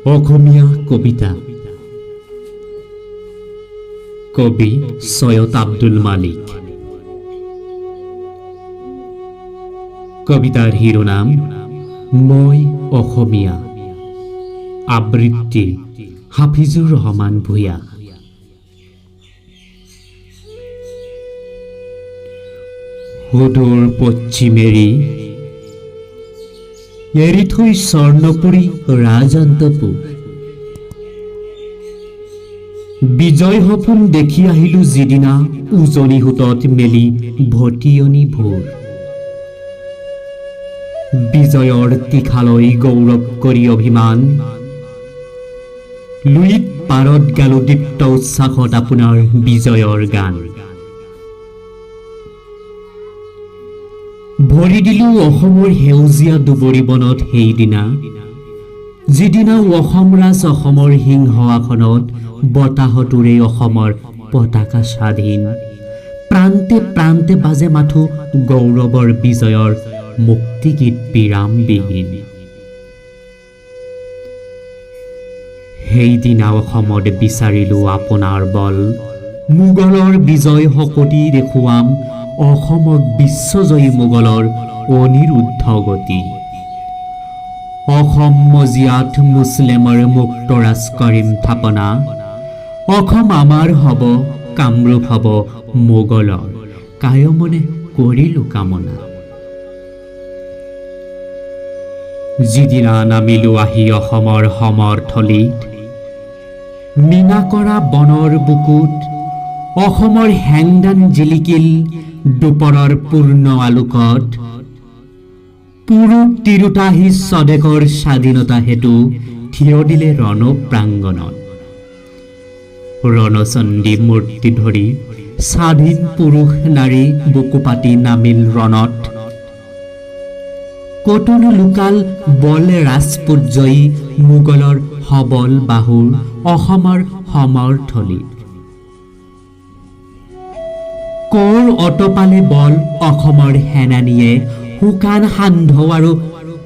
অসমীয়া কবিতা। কবি চৈয়দ আব্দুল মালিক। কবিতাৰ শিৰোনাম মই অসমীয়া। আবৃত্তি হাফিজুৰ ৰহমান ভূঞা। সুদূৰ পশ্চিমেৰি এৰি থৈ স্বৰ্ণপুৰী ৰাজন্তপুৰ, বিজয় সপোন দেখি আহিলো যিদিনা উজনি সোঁতত মেলি ভটিয়নি ভোৰ। বিজয়ৰ তীখালৈ গৌৰৱ কৰি অভিমান, লুইত পাৰত গালো দীপ্ত উচ্ছ্বাসত আপোনাৰ বিজয়ৰ গান। ভৰি দিলো অসমৰ সেউজীয়া দুবৰি বনত সেইদিনা, যিদিনা অসম ৰাজ অসমৰ সিংহ আসনত বতাহটোৰে অসমৰ পতাকা স্বাধীন। প্ৰান্তে প্ৰান্তে বাজে মাথো গৌৰৱৰ বিজয়ৰ মুক্তিগীত বিৰামবিহীন। সেইদিনা অসমত বিচাৰিলো আপোনাৰ বল, মোগলৰ বিজয় শকতি দেখুৱাম অসমক বিশ্বজয়ী মোগলৰ অনিৰুদ্ধ গতি। অসম মজিয়াত মুছলিমৰ মুক্তৰাজ কৰিম থাপনা, অসম আমাৰ হ'ব কামৰূপ হ'ব মোগলৰ, কায়মনে কৰিলো কামনা। যিদিনা নামিলো আহি অসমৰ সমৰথলীত, মীনা কৰা বনৰ বুকুত অসমৰ হেংদান জিলিকিল দুপৰৰ পূৰ্ণ আলোকত। পুৰুষ তিৰোতাহি স্বদেশৰ স্বাধীনতা হেতু থিয় দিলে ৰণপ্ৰাংগণত। ৰণচণ্ডী মূৰ্তি ধৰি স্বাধীন পুৰুষ নাৰী বুকু পাতি নামিল ৰণত। কতনো লোকাল বল ৰাজপুত জয়ী মোগলৰ সবল বাহুৰ অসমৰ সমৰথলীত। কৰ অতপালে বল অসমৰ সেনানীয়ে শুকান সান্ধ আৰু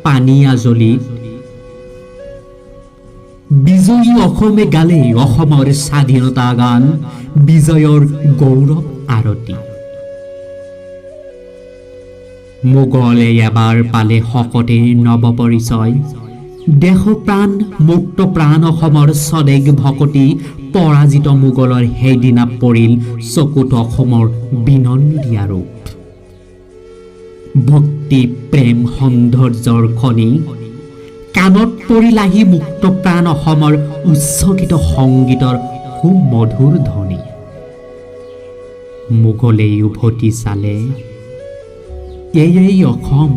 পানী আজলিত। বিজয়ী অসমে গালে অসমৰ স্বাধীনতা গান, বিজয়ৰ গৌৰৱ আৰতি। মোগলে এবাৰ পালে শকতে নৱপৰিচয়, দেশপ্ৰাণ মুক্ত প্ৰাণ অসমৰ স্বদেশ ভকতি। পৰাজিত মোগলৰ সেইদিনা পৰিল চকুত অসমৰ বিনন্দীয়া ৰূপ। ভক্তি প্ৰেম সৌন্দৰ্যৰ খনি কাণত পৰিল আহি মুক্ত প্ৰাণ অসমৰ উচ্চকিত সংগীতৰ সুমধুৰ ধ্বনি। মোগলেই উভতি চালে, এয়েই অসম,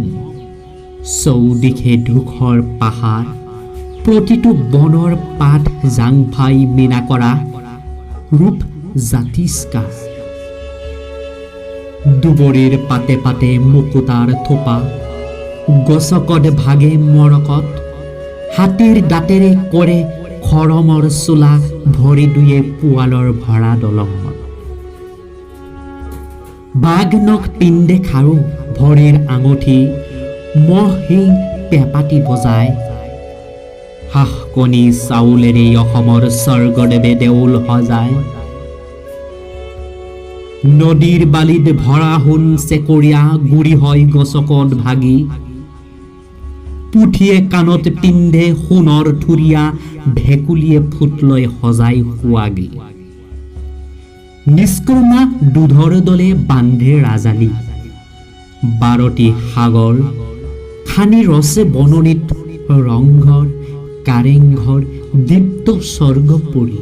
চৌদিশে ধূসৰ পাহাৰ, প্ৰতিটো বনৰ পাত জাংফাই মীনা কৰা ৰূপ জাতিষ্কাৰ। দুবৰিৰ পাতে পাতে মুকুতাৰ থোপা, গছকত ভাগে মৰকত, হাতীৰ দাঁতেৰে কৰে খৰমৰ চোলা, ভৰি দুয়ে পোৱালৰ ভৰা দলঙত। বাঘ নখ পিন্ধে খাৰু ভৰিৰ আঙঠি, মহ শিং পেঁপাটি বজায়। হাঁহ কণী চাউলেৰে অসমৰ স্বৰ্গদেৱে দেউল সজায়। নদীৰ বালিত ভৰা সোণ চেকৰীয়া গুৰি হয় গছকত ভাগি। পুঠিয়ে কাণত পিন্ধে সোণৰ থুৰীয়া, ভেকুলীয়ে ফুট লৈ সজাই শোৱাগি। নিষ্কৰ্মা দুধৰ দলে বান্ধে ৰাজালি, বাৰটি সাগৰ খানি ৰচে বননিত ৰংঘৰ কাৰেংঘৰ দীপ্ত স্বৰ্গপুৰী।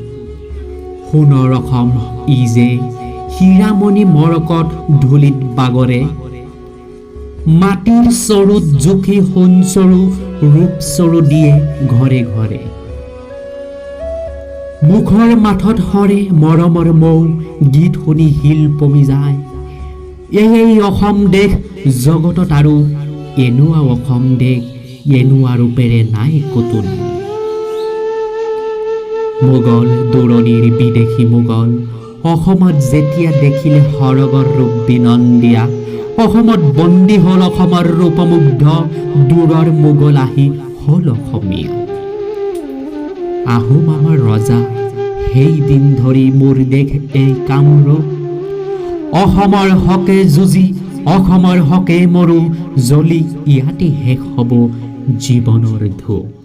সোণৰ অসম ই যে হীৰামণি মৰকত ধূলিত বাগৰে, মাটিৰ চৰুত জুখি সোণ চৰু ৰূপ চৰু দিয়ে ঘৰে ঘৰে। মুখৰ মাথত সৰে মৰমৰ মৌ, গীত শুনি শিল পমি যায়। এয়েই অসম দেশ জগতত আৰু এনেকুৱা অসম দেশ এনেকুৱা ৰূপেৰে নাই ক'তো নাই। মোগল দূৰণিৰ বিদেশী মোগল অসমত যেতিয়া দেখিলে সৰগৰ ৰূপ বিনন্দীয়া, অসমত বন্দী হ'ল অসমৰ ৰূপমুগ্ধ দূৰৰ মোগল আহি হ'ল অসমীয়া। আহোম আমাৰ ৰজা, সেই দিন ধৰি মোৰ দেশ এই কামৰূপ। অসমৰ হকে যুঁজি, অসমৰ হকে মৰো, জ্বলি ইয়াতে শেষ হ'ব জীৱনৰ ধূপ।